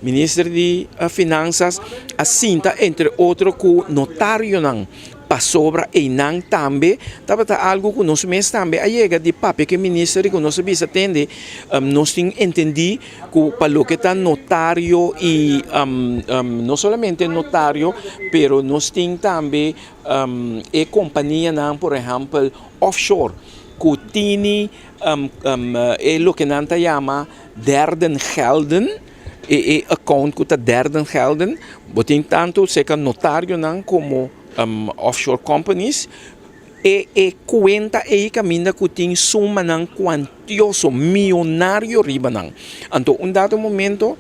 Minister di Finanzas a sinta entre otro ku notarionan pasobra einan tambe tabata algu ku nos mes tambe a yega di papia ku e minister i ku nos a bisa tende nos tin entendí ku pa loke ta notario i no solamente notario pero nos tin tambe e kompanianan, por ehèmpel offshore, ku tini e loke nan ta yama derden gelden, e account ku ta derden gelden. Bo tin tantu serka notarionan komo offshore companies e kuenta ei kaminda ku tin sumanan kuantioso, mionario riba nan. Anto un dado momento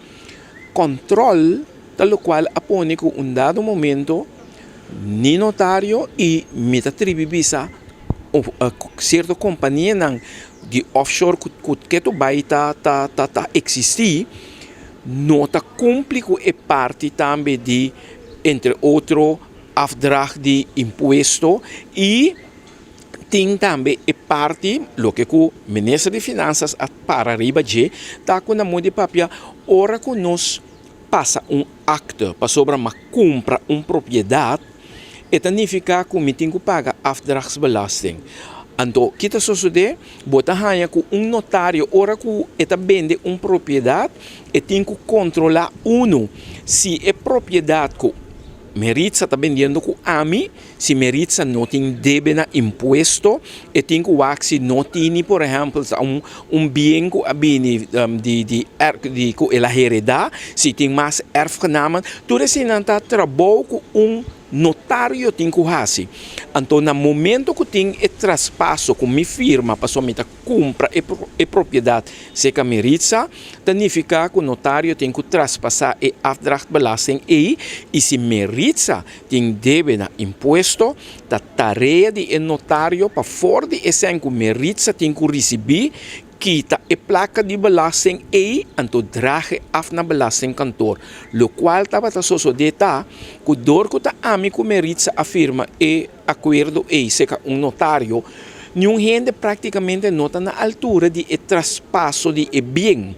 kòntròl ta lokual a pone ku un dado momento ni notario i mi ta tribi bisa sierto kompanianan di offshore ku ketu bai ta eksistí no ta kumpli ku e parti tambe di entre otro afdracht di impuesto i tin tambe e parti loke ku minister di Finanzas a para riba dje ta ku na modo di papia ora ku nos pasa un akte pasobra mi a kumpra un propiedat, e ta nifiká ku mi tin ku paga afdrachtsbelasting. Anto ki ta sosodé? Bo ta haña ku un notario ora ku e ta bende un propiedat e tin ku kontrolá unu si e propiedat ku Meritza ta bendiendo ku ami, si Meritza no tin debe na impuesto, e tin ku wak si no tini por ehèmpel un bien ku a bini di ku el a heredá, si tin mas erfgenamen. Tur eseinan ta trabou ku un notario tin ku hasi. Anto na momento ku tin e traspaso ku mi firma pasobra mi ta kumpra e propiedat serka Meritza, ta nifiká ku notario tin ku traspasá e afdrachtbelasting ei i si Meritza tin debe na impuesto, ta tarea di e notario pa for di esei ku Meritza tin ku risibí kita e plaka di belasting ei anto draag e af na belastingkantoor. Lokual tabata sosodé ta ku dor ku ta ami ku Meritza a firma e akuerdo ei serka un notario, niun hende praktikamente no ta na altura di e traspaso di e bien.